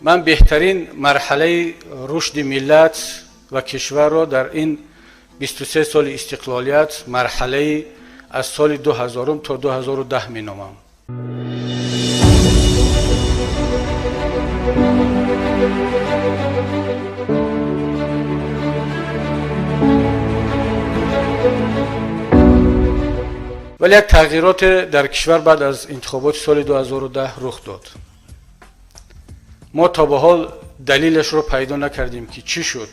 Ман беҳтарин марҳалаи рушди миллат ва кишварро дар ин 23 соли истиқлолият, марҳалаи аз соли 2000 то 2010 меномам. Вале як тағйирот дар кишвар баъд аз интихоботи соли 2010 рух дод. Мо то ба ҳол далелашро пайдо накардем, ки чӣ шуд,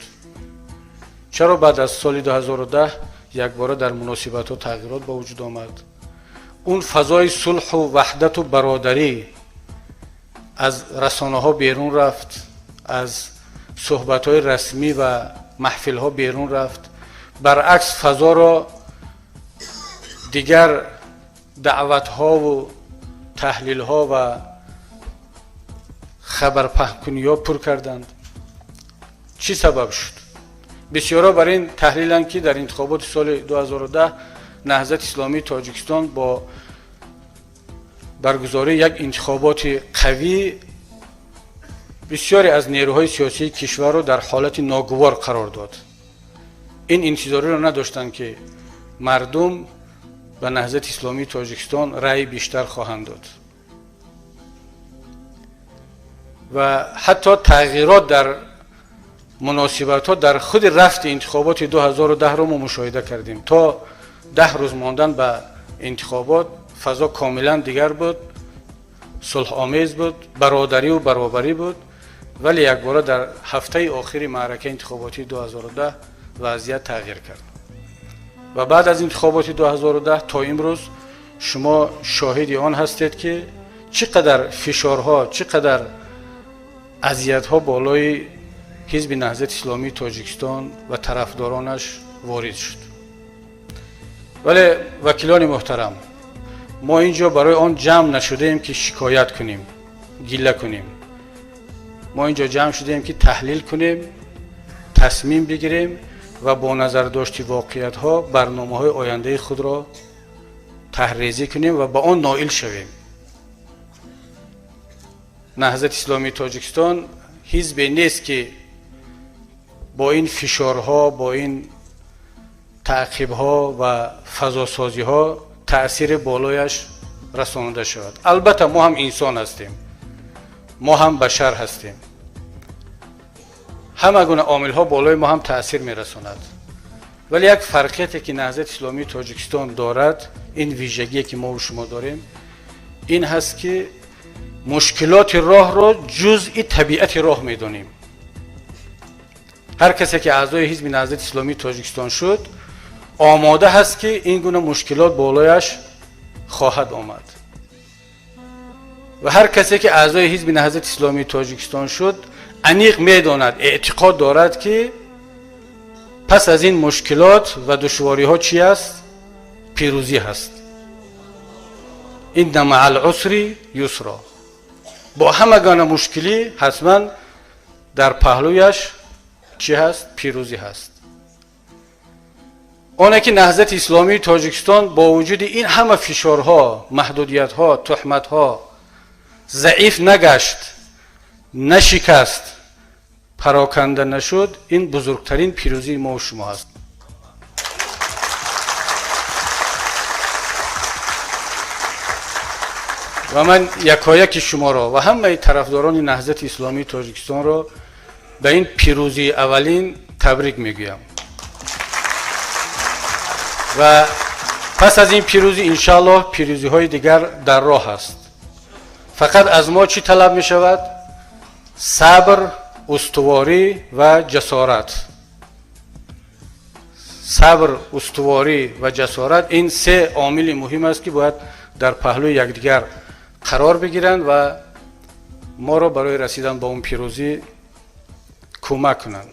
чаро баъд аз соли 2010 якбора дар муносибатҳо тағйирот ба вуҷуд омад. Он фазои сулҳу ваҳдату бародарӣ аз расонаҳо берун рафт, аз суҳбатҳои расмӣ ва маҳфилҳо берун рафт. Баръакс, фазоро дигар даъватҳову таҳлилҳо ва хабарпаҳнкуниҳо пур карданд. Чӣ сабаб шуд? Бисёрҳо бар ин таҳлиланд, ки дар интихоботи соли 2010 Наҳзати Исломии Тоҷикистон бо баргузории як интихоботи қавӣ бисёре аз нерӯҳои сиёсии кишварро дар ҳолати ногувор қарор дод. Ин интизориро надоштанд, ки мардум ба Наҳзати Исломии Тоҷикистон раъи бештар хоҳанд дод ва ҳатто тағйирот дар муносибатҳо дар худи рафти интихоботи 2010-ро мо мушоҳида кардем. То 10 рӯз мондан ба интихобот фазо комилан дигар буд, сулҳомез буд, бародарию баробарӣ буд, вале якбора дар ҳафтаи охири маъракаи интихоботии 2010 вазъият тағйир кард. Ва баъд аз интихоботи 2010 то имрӯз шумо шоҳиди он ҳастед, ки чӣ қадар фишорҳо, чӣ қадар азиятҳо болои ҳизби Наҳзати Исломии Тоҷикистон ва тарафдоронаш ворид шуд. Вале, вакилони муҳтарам, мо ин ҷо барои он ҷамъ нашудаем, ки шикоят кунем, гила кунем. Мо ин ҷо ҷамъ шудаем, ки таҳлил кунем, тасмим бигирем ва бо назардошти воқеиятҳо барномаҳои ояндаи худро таҳрезӣ кунем ва ба он ноил шавем. Наҳзати Исломии Тоҷикистон ҳизбе нест, ки бо ин фишорҳо, бо ин таъқибҳо ва фазосозиҳо таъсири болояш расонида шавад. Албатта, мо ҳам инсон ҳастем, мо ҳам башар ҳастем, ҳама гуна омилҳо болои мо ҳам таъсир мерасонад. Вале як фарқияте, ки Наҳзати Исломии Тоҷикистон дорад, ин вижагие, ки мову шумо дорем, ин ҳаст, ки мушкилоти роҳро ҷузъи табиати роҳ медонем. Ҳар касе, ки аъзои ҳизби Наҳзати Исломии Тоҷикистон шуд, омода ҳаст, ки ин гуна мушкилот болояш хоҳад омад, ва ҳар касе, ки аъзои ҳизби Наҳзати Исломии Тоҷикистон шуд, аниқ медонад, эътиқод дорад, ки пас аз ин мушкилот ва душвориҳо чӣ аст? Пирӯзӣ ҳаст. Инна маъал усри юсро. Бо ҳама гуна мушкилӣ ҳатман дар паҳлӯяш чӣ ҳаст? Пирӯзӣ ҳаст. Оне ки Наҳзати Исломии Тоҷикистон бо вуҷуди ин ҳама фишорҳо, маҳдудиятҳо, туҳматҳо заиф нагашт, нашикаст, пароканда нашуд, ин бузургтарин пирӯзии мо шумо ҳаст. Ва ман якояки шуморо ва ҳамаи тарафдорони Наҳзати Исломии Тоҷикистонро ба ин пирӯзии аввалин табрик мегӯям. Ва пас аз ин пирӯзӣ, иншааллоҳ, пирӯзиҳои дигар дар роҳ аст. Фақат аз мо чӣ талаб мешавад? Сабр, устуворӣ ва ҷасорат. Сабр, устуворӣ ва ҷасорат — ин се омили муҳим аст, ки бояд дар паҳлӯи якдигар қарор бигиранд ва моро барои расидан ба он пирӯзӣ кӯмак кунанд.